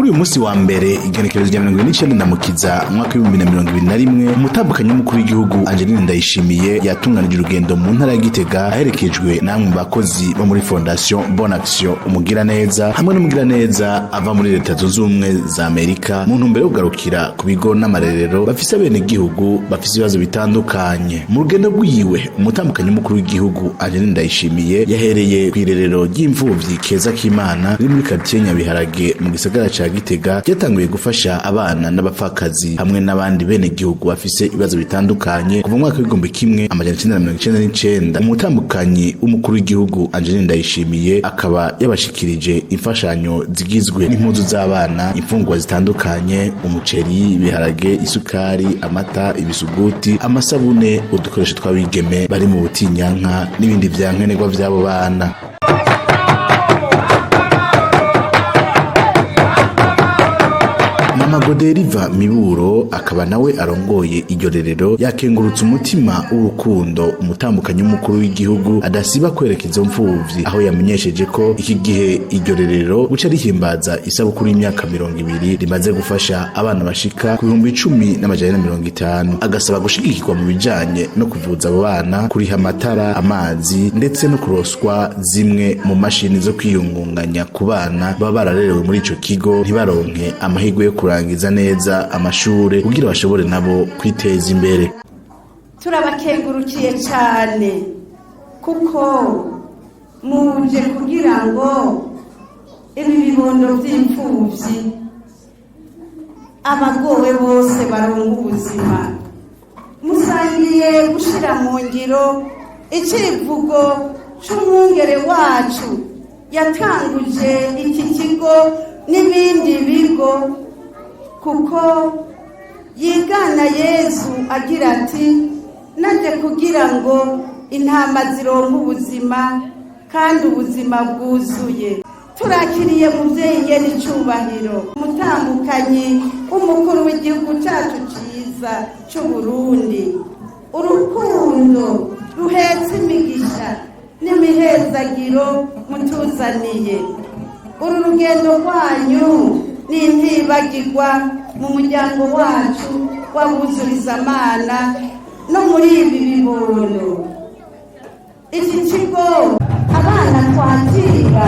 Kuri uyu munsi wa mbere, igenekerezo rya 29 Ndamukiza umwaka w'2021, umutambukanyi w'umukuru w'igihugu Angeline Ndayishimiye yatunganije urugendo mu ntara ya Gitega, aherekejwe namwe mu bakozi bo muri Fondation Bonne Action Umugiraneza hamwe n'umugiraneza ava muri Leta Zunze Ubumwe za Amerika, mu ntumbero yo kugarukira ku bigo n'amarerero bafise abenegihugu bafise ibibazo bitandukanye. Mu rugendo rwiwe, umutambukanyi w'umukuru w'igihugu Angeline Ndayishimiye yahereye kw'irerero ry'imfuvyi Keza K'Imana riri muri quartier Nyabiharage mu gisagara ca Gitega, ryatanguye gufasha abana n'abapfakazi hamwe n'abandi bene gihugu bafise ibibazo bitandukanye kuva mu mwaka w'1999. Umutambukanyi w'umukuru w'igihugu Angeline Ndayishimiye akaba yabashikirije imfashanyo zigizwe n'impuzu z'abana, imfungurwa zitandukanye, umuceri, ibiharage, isukari, amata, ibisuguti, amasabune, udukoresho tw'abigeme bari mu butinyanka n'ibindi vyankenerwa vy'abo bana. Mama Goderiva Miburo, akaba nawe arongoye iryo rerero, yakengurutse umutima w'urukundo umutambukanyi w'umukuru w'igihugu adasiba kwereka izo mfuvyi, aho yamenyesheje ko iki gihe iryo rerero guca rihimbaza isabukuru y'imyaka 20 rimaze gufasha abana bashika ku 10,450, agasaba gushigikirwa mu bijanye no kuvuza abo bana, kuriha amatara, amazi, ndetse no kuroswa zimwe mu mashini zo kwiyungunganya ku bana baba bararerewe muri ico kigo ntibaronke amahirwe yo kurangiza neza amashure, kugira bashobore nabo kwiteza imbere. Turabakengurukiye cyane kuko muje kugira ngo ibi bibondo by'imfubyi, abagowe bose baronke ubuzima. Musangiye gushyira mu ngiro icyivugo cy'umwungere wacu yatanguje iki kigo n'ibindi bigo, kuko yigana Yezu agira ati: "Najye kugira ngo intama zironke ubuzima kandi ubuzima bwuzuye." Turakiriye mubyeyi ngena icyubahiro umutambukanyi w'umukuru w'igihugu cyacu cyiza cy'u Burundi, urukundo ruhetse imigisha n'imihezagiro mutuzaniye. Uru rugendo rwanyu ni intibagirwa mu muryango wacu w'abuzurizamana no muri ibi bibondo. Iki kigo, abana twakira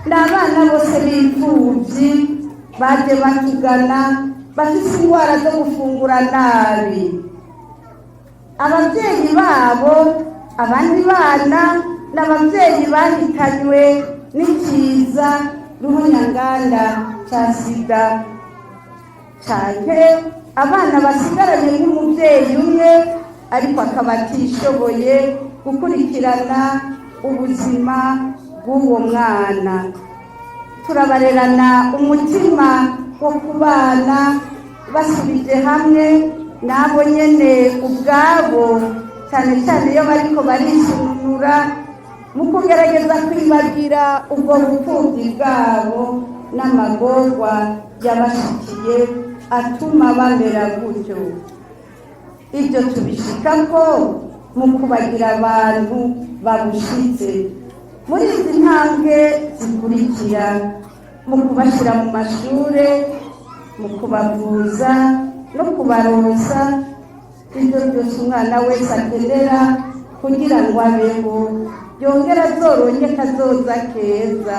ni abana bose b'imfubyi baje batugana bafite indwara zo gufungura nabi, ababyeyi babo, abandi bana n'ababyeyi bahitanywe n'ikiza ruhunyanganda cya sida, cyane abana basigaranye nk'umubyeyi umwe ariko akaba atishoboye gukurikirana ubuzima bw'uwo mwana. Turabarerana umutima wo kubana basubije hamwe nabo nyene ubwabo, cyane cyane iyo bariko barisununura mu kugerageza kwibagira ubwo bupfubyi bwabo n'amagorwa yabashikiye atuma bamera gutyo. Ibyo tubishikako mu kubagira abantu babushitse muri izi ntambwe zikurikira: mu kubashyira mu mashure, mu kubavuza no kubaronsa ibyo byose umwana wese akenera kugira ngo abeho, yongere azoronke kazoza keza.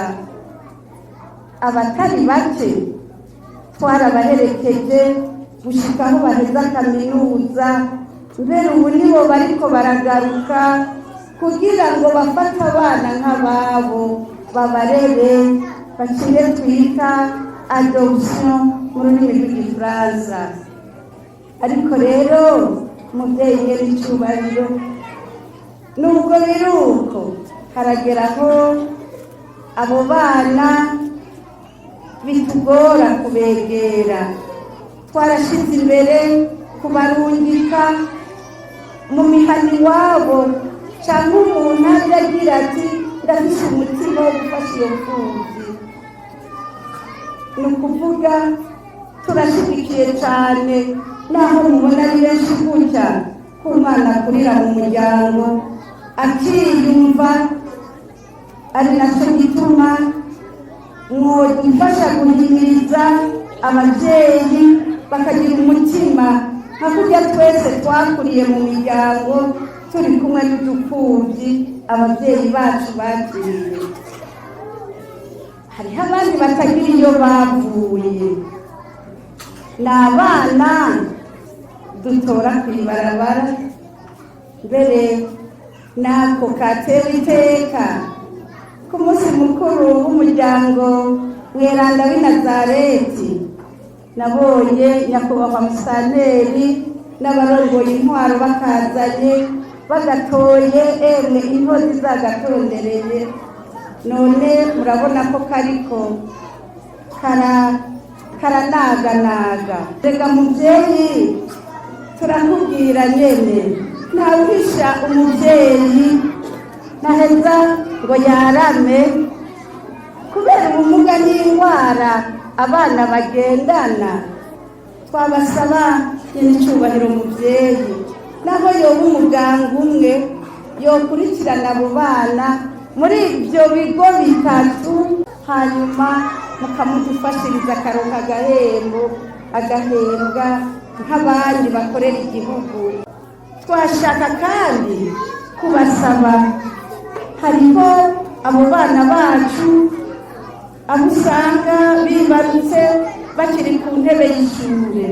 Abatari bake twarabaherekeje gushika aho baheza kaminuza, mbere ubu nibo bariko baragaruka kugira ngo bafate abana nk'ababo, babarere, bakire, twita adoption mu rurimi rw'Igifaransa. Ariko rero umubyeyi ngena icyubahiro, nubwo biri uko, haragera aho abo bana bitugora kubegera. Twarashyize imbere kubarungika mu mihana iwabo, cyangwa umuntu ajya agira ati: "Ndafise umutima wo gufasha iyo mfubyi." Ni ukuvuga turashyigikiye cyane, naho mubona ari benshi gutya, ko umwana akurira mu muryango akiyumva, ari nacyo gituma Mwodufasha guhimiriza ababyeyi bakagira umutima nka kurya twese twakuriye mu miryango turi kumwe n'udupfubyi ababyeyi bacu bagiye. Hariho abandi batagira iyo bavuye, ni abana dutora ku ibarabara. Mbere nako katewe iteka ku munsi mukuru w'umuryango mweranda w'i Nazareti. Nabonye nyakubahwa musitanteri n'abarongoye intwaro bakazanye, bagatoye, emwe intozi zagatondereye. None murabona ko kariko karanaganaga. Rega mubyeyi, turakubwira nyene, ntawuhisha umubyeyi, ntaheza ngo yarame kubera ubumuga n'indwara abana bagendana. Twabasaba nyine, icyubahiro mubyeyi, naho yoba umuganga umwe yokurikirana abo bana muri ibyo bigo bitatu, hanyuma mukamudufashiriza akaronka agahembo, agahembwa nk'abandi bakorera igihugu. Twashaka kandi kubasaba, hariho abo bana bacu aho usanga bibarutse bakiri ku ntebe y'ishure,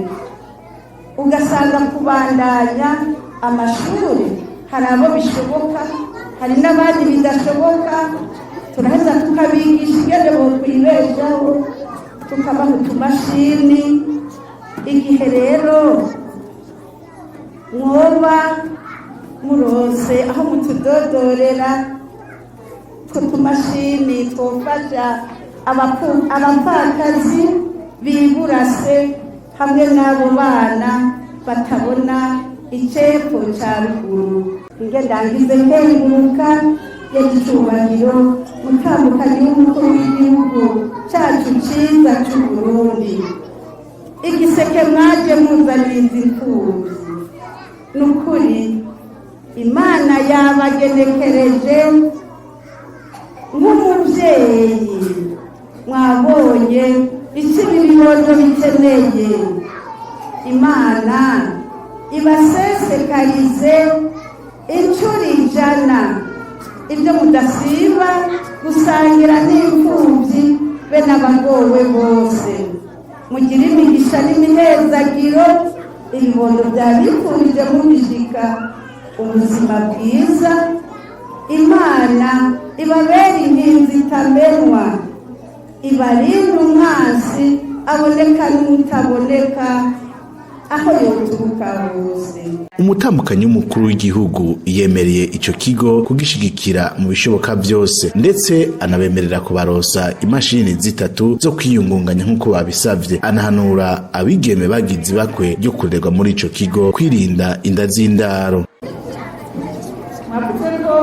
ugasanga kubandanya amashuri hari abo bishoboka, hari n'abandi bidashoboka. Turaheza tukabigisha ingene bokwibeshaho, tukabaha utumashini. Igihe rero mwoba murose aho mutudodorera utwo tumashini, twofasha abapfakazi biburase hamwe n'abo bana batabona icepfo ca ruguru. Nge ndangize nkenguruka y'icyubahiro mutambukanyi w'umukuru w'igihugu cacu ciza c'Uburundi. Igiseke mwaje muzaniye izi mfuvyi, ni ukuri Imana yabagenekereje nk'umubyeyi. Mwabonye icyo ibibondo bikeneye. Imana ibasesekarize inshuro 100 ibyo mudasiba gusangira n'imfubyi be n'abagowe bose. Mugire imigisha n'imihezagiro. Ibibondo byabifurije mubishika ubuzima bwiza. Imana ibabere inkinzi itamenwa, ibarinde umwansi aboneka n'utaboneka aho yoturuka hose. Umutambukanyi w'umukuru w'igihugu yemereye ico kigo kugishigikira mu bishoboka byose, ndetse anabemerera kubarosa imashini zitatu zo kwiyungunganya nk'uko babisavye. Anahanura abigeme bagize ibakwe ryo kurerwa muri ico kigo kwirinda inda z'indaro. Mwavuze ko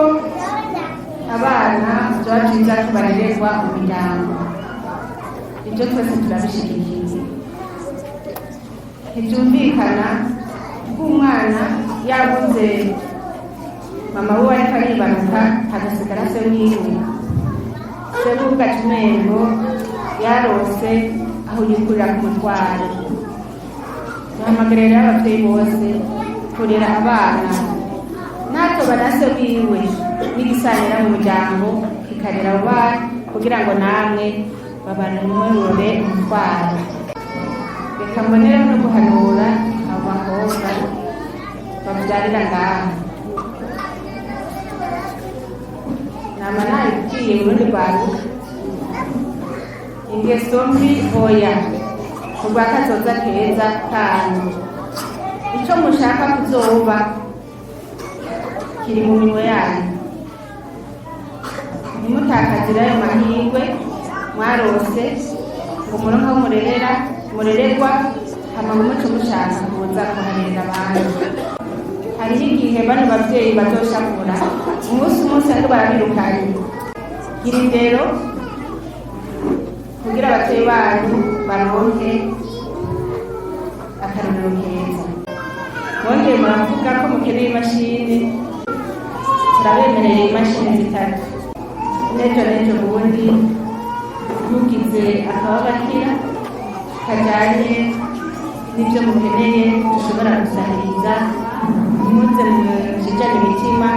abana byaba byiza ko barererwa mu miryango. Ibyo twese turabishyigikiye. Ntibyumvikana ko umwana yabuze mama we ariko aribaruka, hagasigara se wiwe. Se wiwe ugaca umengo yarose aho yikurira ku mutwaro. Duhamagara rero ababyeyi bose kurera abana natwe na se wiwe n'igisanira mu muryango kikarera abo bana, kugira ngo namwe babanurure umutwaro. Reka mbonereho no guhanura abo bakobwa babyarira ngaha. Nama nabibwiye urundi rwaruka: ingeso mbi oya, kubwa kazoza keza kanyu. Icyo mushaka kuzoba kiri mu minwe yanyu. Ntimutakazire ayo mahirwe mwarose ngo muronke aho murerera, murererwa, hama ngo muce mushaka kuza kuharerera abandi. Hariho igihe bano bavyeyi bazoshavura umunsi umunsi, ariko barabirukanye. Gira indero kugira abavyeyi banyu baronke akarorero keza. Mwongeye muravuga ko mukeneye imashini. Turabemereye imashini zitatu. N'ejo n'ejo bundi. Mugize akababakira kajyanye n'ibyo mukeneye dushobora gusahiriza, ntimuze mujijane imitima,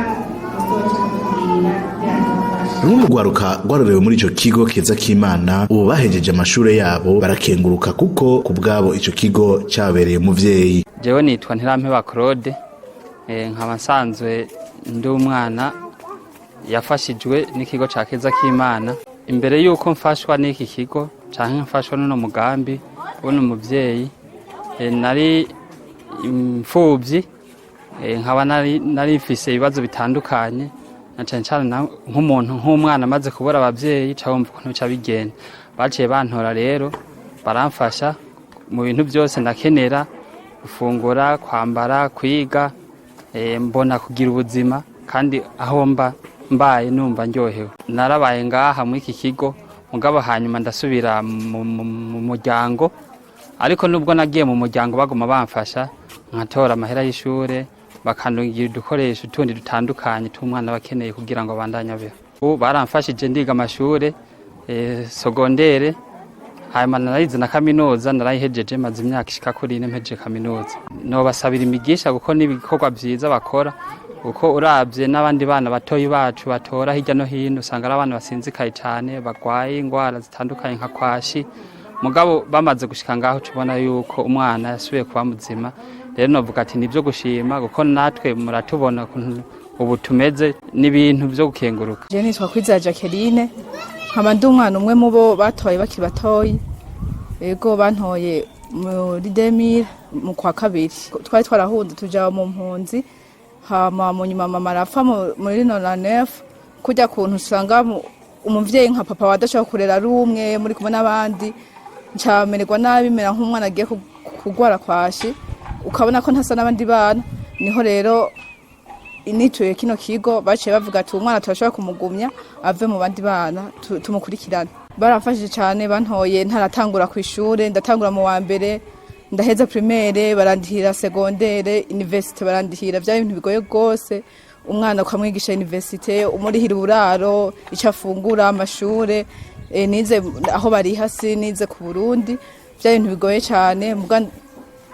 musoce mutubwira kugira ngo tubafashe. Rumwe mu rwaruka rwarorewe muri ico kigo Keza k'Imana, ubu bahejeje amashure yabo, barakenguruka kuko ku bwabo ico kigo cabereye umuvyeyi. Jewe nitwa Ntirampeba Claude, nkaba nsanzwe ndi umwana yafashijwe n'ikigo ca Keza k'Imana. Imbere y'uko mfashwa n'iki kigo canke mfashwa n'uno mugambi w'uno muvyeyi, nari imfuvyi, nkaba nari mfise ibibazo bitandukanye, na cane cane nk'umuntu nk'umwana amaze kubura abavyeyi, ca wumva ukuntu bica bigenda. Baciye bantora rero, baramfasha mu bintu byose ndakenera: gufungura, kwambara, kwiga, mbona kugira ubuzima, kandi aho mba mbaye numva ndyohewe. Narabaye ngaha muri iki kigo, mugabo hanyuma ndasubira mu muryango. Ariko nubwo nagiye mu muryango, baguma bamfasha, nkatora amahera y'ishure, bakandungira udukoresho tundi dutandukanye tw'umwana bakeneye kugira ngo abandanye abeho. Ubu baramfashije ndiga amashure secondaire, hanyuma narize na kaminuza, narayihejeje, maze imyaka ishika kuri 4 mpejeje kaminuza. Nobasabira imigisha kuko n'ibikorwa vyiza bakora, kuko uravye n'abandi bana batoyi bacu batora hirya no hino, usanga ari abana basinzikaye cane, bagwaye ingwara zitandukanye nka kwashi. Mugabo bamaze gushika ngaho, tubona yuko umwana yasubiye kuba muzima. Rero novuga ati nibyo gushima, kuko natwe muratubona ukuntu ubu tumeze, n'ibintu vyo gukenguruka. Je nitwa Kwizera Jacqueline, nkaba ndi umwana umwe mu bo batoye bakiri batoyi. Ego, bantoye muri 2000 mu kwa kabiri. Twari twarahunze tuja mu mpunzi, hama mu nyuma mama arapfa muri 99. Kurya kuntu usanga umuvyeyi nka papa wadashobora kurera ari umwe muri kumwe n'abandi, ncamererwa nabi, mera nk'umwana agiye kugwara kwashi, ukabona ko ntasa n'abandi bana. Niho rero nituye kino kigo, baciye bavuga ati umwana turashobora kumugumya ave mu bandi bana, tumukurikirane. Baramfashije cyane, bantoye ntaratangura ku ishure, ndatangura mu wa mbere, ndaheza primaire, barandihira secondaire, université barandihira. Byari ibintu bigoye rwose, umwana ukamwigisha université, umurihira uburaro, icyo afungura, amashure, nize aho bariha, si nize ku Burundi. Byari ibintu bigoye cyane, muga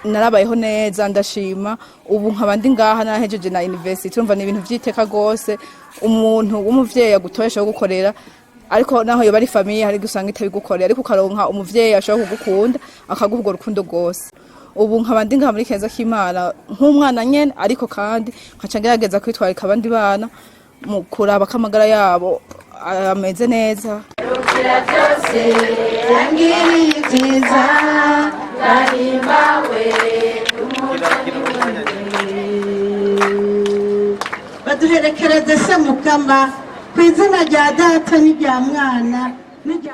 narabayeho neza, ndashima. Ubu nkaba ndi ngaha, narahejeje na university. Urumva ni ibintu vy'iteka rwose umuntu w'umuvyeyi agutoyesha wo gukorera, ariko naho yoba ari famille hari gusanga itabigukorera, ariko ukaronka umuvyeyi ashobora kugukunda, akaguha urwo rukundo rwose. Ubu nkaba ndi ngaha muri Keza k'Imana nk'umwana nyene, ariko kandi nkaca ngerageza kwitwarika abandi bana mu kuraba ko amagara yabo ameze neza. Yangiriye ibyiza. Baduherekereze se Mukama, ku izina rya Data n'irya Mwana n'irya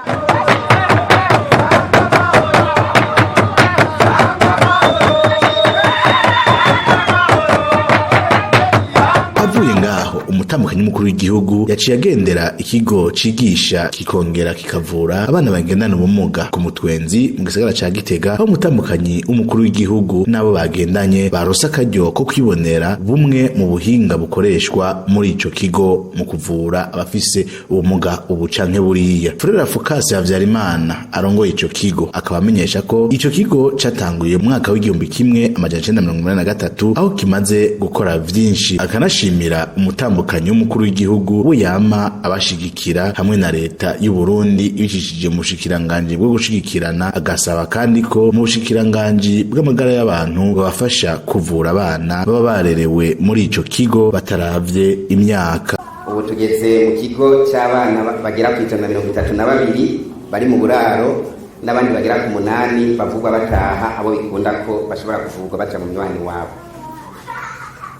Avuye ngaho, umutambukanyi mukuru w'igihugu yaciye agendera ikigo cigisha kikongera kikavura abana bagendana ubumuga ku Mutwenzi mu gisagara ca Gitega, aho umutambukanyi w'umukuru w'igihugu n'abo bagendanye baronse akaryo ko kwibonera bumwe mu buhinga bukoreshwa muri ico kigo mu kuvura abafise ubumuga ubu canke buriya. Frère Focas Havyarimana arongoye ico kigo akaba amenyesha ko ico kigo catanguye mu mwaka w'1983, aho kimaze gukora vyinshi, akanashimira umutambukanyi w'umukuru w'igihugu we yama abashigikira hamwe na leta y'u Burundi ibicishije mu bushikiranganji bwo gushigikirana, agasaba kandi ko mu bushikiranganji bw'amagara y'abantu babafasha kuvura abana baba barerewe muri ico kigo bataravye imyaka. Ubu tugeze mu kigo cy'abana bagera ku 132 bari mu buraro, n'abandi bagera ku 8 bavugwa bataha, abo bikunda ko bashobora kuvurwa baja mu myanya iwabo.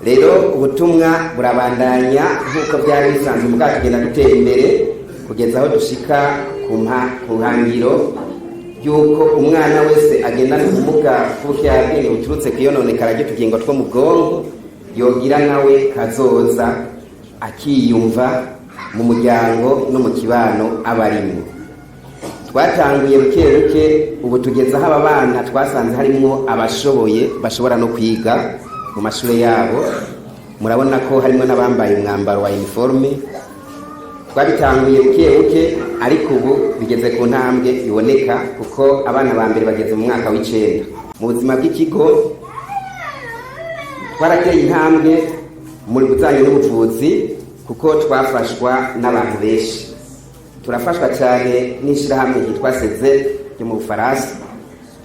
Rero ubutumwa burabandanya nk'uko byari bisanzwe, mugabo tugenda dutera imbere kugeza aho dushika ku hangiro y'uko umwana wese agendana ubumuga bw'ubukerarugendo buturutse ku iyononekara ry'utugingo two mu bwonko yogira nawe kazoza, akiyumva mu muryango no mu kibano aba arimwo. Twatanguye buke buke, ubu tugeze aho aba bana twasanze harimwo abashoboye, bashobora no kwiga mu mashuri yabo. Murabona ko harimo n'abambaye umwambaro wa uniforme. Twabitanguye buke buke. Ariko ubu bigeze ku ntambwe iboneka, kuko abana ba mbere bageze mu mwaka w'icenda. Mu buzima bw'ikigo twarateye intambwe muri bujanye n'ubuvuzi, kuko twafashwa n'abantu benshi. Turafashwa cyane n'ishyirahamwe ryitwa seze ryo mu Bufaransa,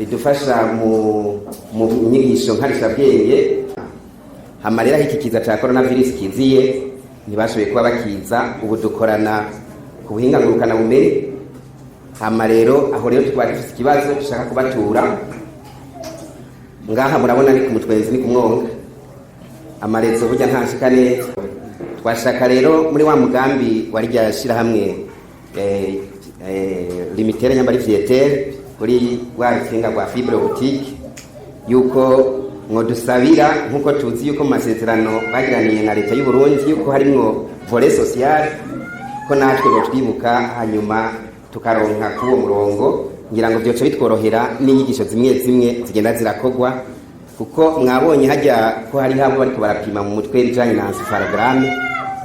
ridufasha mu nyigisho nkarishabwenge. Hama rero aho iki kiza cya coronavirus kiziye, ntibashoboye kuba bakiza. Ubu dukorana ku buhinga ngurukanabumenyi. Hama rero aho rero tukaba dufite ikibazo dushaka kubatura ngaha. Murabona ni ku Mutwenzi, ni ku mwonga, ama réseaux burya ntashika neza. Twashaka rero muri wa mugambi wa rya shirahamwe limitere nyambari Vietel, kuri rwa rutsinga rwa fibre optique, yuko mwodusabira, nk'uko tuzi yuko mu masezerano bagiraniye na leta y'u Burundi yuko harimwo volet social, ko natwe botwibuka, hanyuma tukaronka k'uwo murongo. Ngira ngo byoca bitworohera n'inyigisho zimwe zimwe zigenda zirakogwa, kuko mwabonye hajya ko hari habo bariko barapima mu mutwe ibijanye na encéphalogramme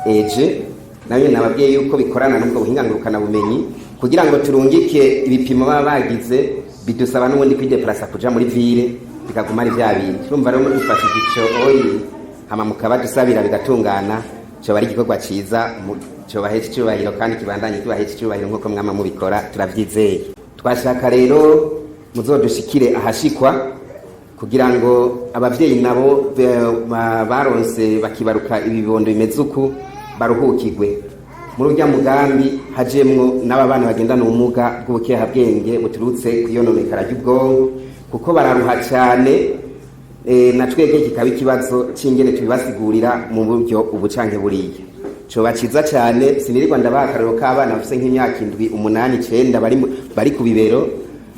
eje, nayo nababwiye yuko bikorana n'ubwo buhinga ngurukana bumenyi. Kugira ngo turungike ibipimo baba bagize, bidusaba n'ubundi kwideplasa kuja muri ville, bikaguma ari vya bindi. Urumva rero mudufashije ico oyi, hama mukaba dusabira bigatungana, coba ari igikorwa ciza, cobahesha icubahiro kandi kibandanye kibahesha icubahiro nk'uko mwama mubikora, turavyizeye. Twashaka rero muzodushikire ahashikwa, kugira ngo abavyeyi nabo baronse bakibaruka ibibondo bimeze uku baruhukigwe muri urya mugambi, hajemwo n'aba bana bagendana ubumuga bw'ubukehabwenge buturutse kwiyononekara ry'ubwonko, kuko bararuha cyane. Na twebwe kikaba ikibazo c'ingene tubibasigurira mu buryo ubu canke buriya. Coba ciza cyane. Sinirirwa ndabaha akarorero k'abana bafise nk'imyaka 7, 8, 9 bari ku bibero,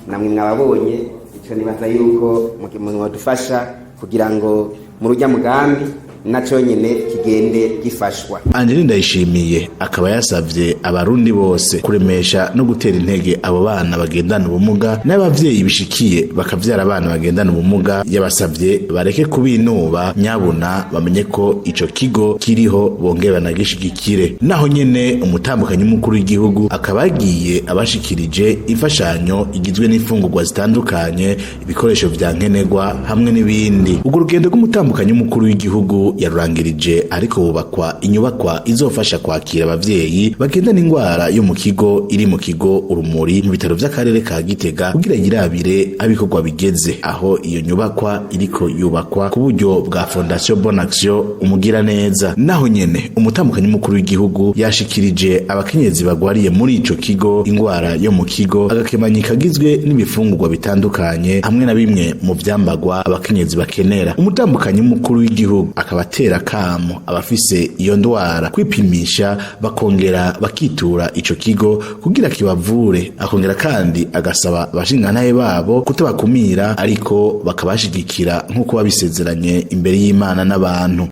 namwe mwababonye. Ico nibaza yuko mwadufasha kugira ngo mu rujya mugambi naco nyene kigende gifashwa. Angeline Ndayishimiye akaba yasavye abarundi bose kuremesha no gutera intege abo bana bagendana ubumuga, n'abavyeyi bishikiye bakavyara abana bagendana ubumuga. Yabasavye bareke kubinuba, nyabuna bamenye ko ico kigo kiriho, bongere banagishigikire. Naho nyene umutambukanyi mukuru w'igihugu akaba yagiye abashikirije imfashanyo igizwe n'imfungurwa zitandukanye, ibikoresho vya nkenerwa hamwe n'ibindi. Urwo rugendo rw'umutambukanyi w'umukuru w'igihugu yarurangirije ariko hubakwa inyubakwa izofasha kwakira abavyeyi bagendana ingwara yo mu kigo, iri mu kigo Urumuri mu bitaro vy'akarere ka Gitega, kugira yirabire abikorwa bigeze, aho iyo nyubakwa iriko yubakwa ku buryo bwa Fondation Bonne Action umugira neza. Naho nyene umutambukanyi mukuru w'igihugu yashikirije abakenyezi bagwariye muri ico kigo ingwara yo mu kigo agakemanyi kagizwe n'ibifungurwa bitandukanye hamwe na bimwe mu vyambagwa abakenyezi bakenera. Umutambukanyi mukuru w'igihugu akaba atera kamo abafise iyo ndwara kwipimisha, bakongera bakitura ico kigo kugira kibavure. Akongera kandi agasaba abashingantahe babo kutabakumira, ariko bakabashigikira nk'uko babisezeranye imbere y'Imana n'abantu.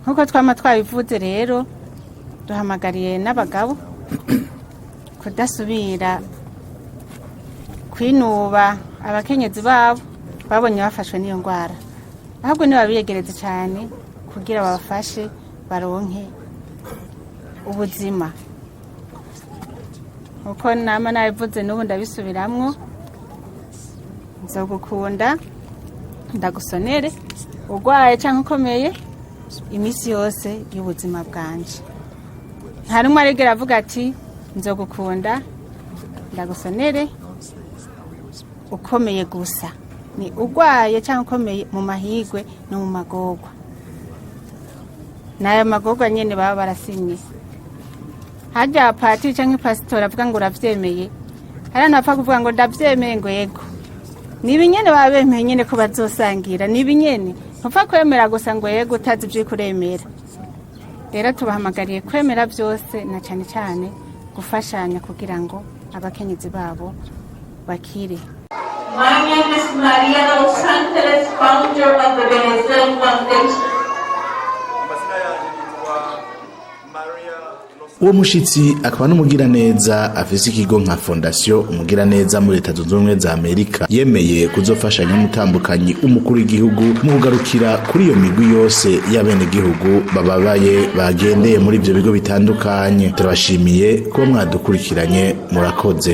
Nk'uko twama twabivuze rero, duhamagariye n'abagabo kudasubira kwinuba abakenyezi babo babonye bafashwe n'iyo ndwara, ahubwo nibabiyegereze cyane kugira babafashe baronke ubuzima. Nkuko nama nabivuze, n'ubu ndabisubiramwo: nzogukunda ndagusonere, urwaye cyangwa ukomeye, iminsi yose y'ubuzima bwanje. Nta n'umwe arigera avuga ati: "Nzogukunda ndagusonere ukomeye gusa." Ni urwaye cyangwa ukomeye, mu mahigwe no mu magorwa. N'ayo magorwa nyine baba barasinye harya patiri cyangwa pasitori avuga ngo uravyemeye. Hari abantu bapfa kuvuga ngo ndavyemeye, ngo yego. Ni ibinyene baba bemeye nyene ko bazosangira, ni ibinyene. Ntupfa kwemera gusa ngo yego utazi ivyo uriko uremera. Rero tubahamagariye kwemera byose, na cyane cyane gufashanya kugira ngo abakenyezi babo bakire. My name is Maria Los Angeles, founder of the Venezuelan Foundation. Amazina yanjye nitwa Maria Los Uwo mushitsi akaba n'umugiraneza afise ikigo nka Fondation Umugiraneza muri Leta Zunze Ubumwe za Amerika, yemeye kuzofashanya n'umutambukanyi umukuru w'igihugu mu kugarukira kuri iyo migwi yose y'abenegihugu bababaye bagendeye muri ivyo bigo bitandukanye. Turabashimiye kuba mwadukurikiranye, murakoze.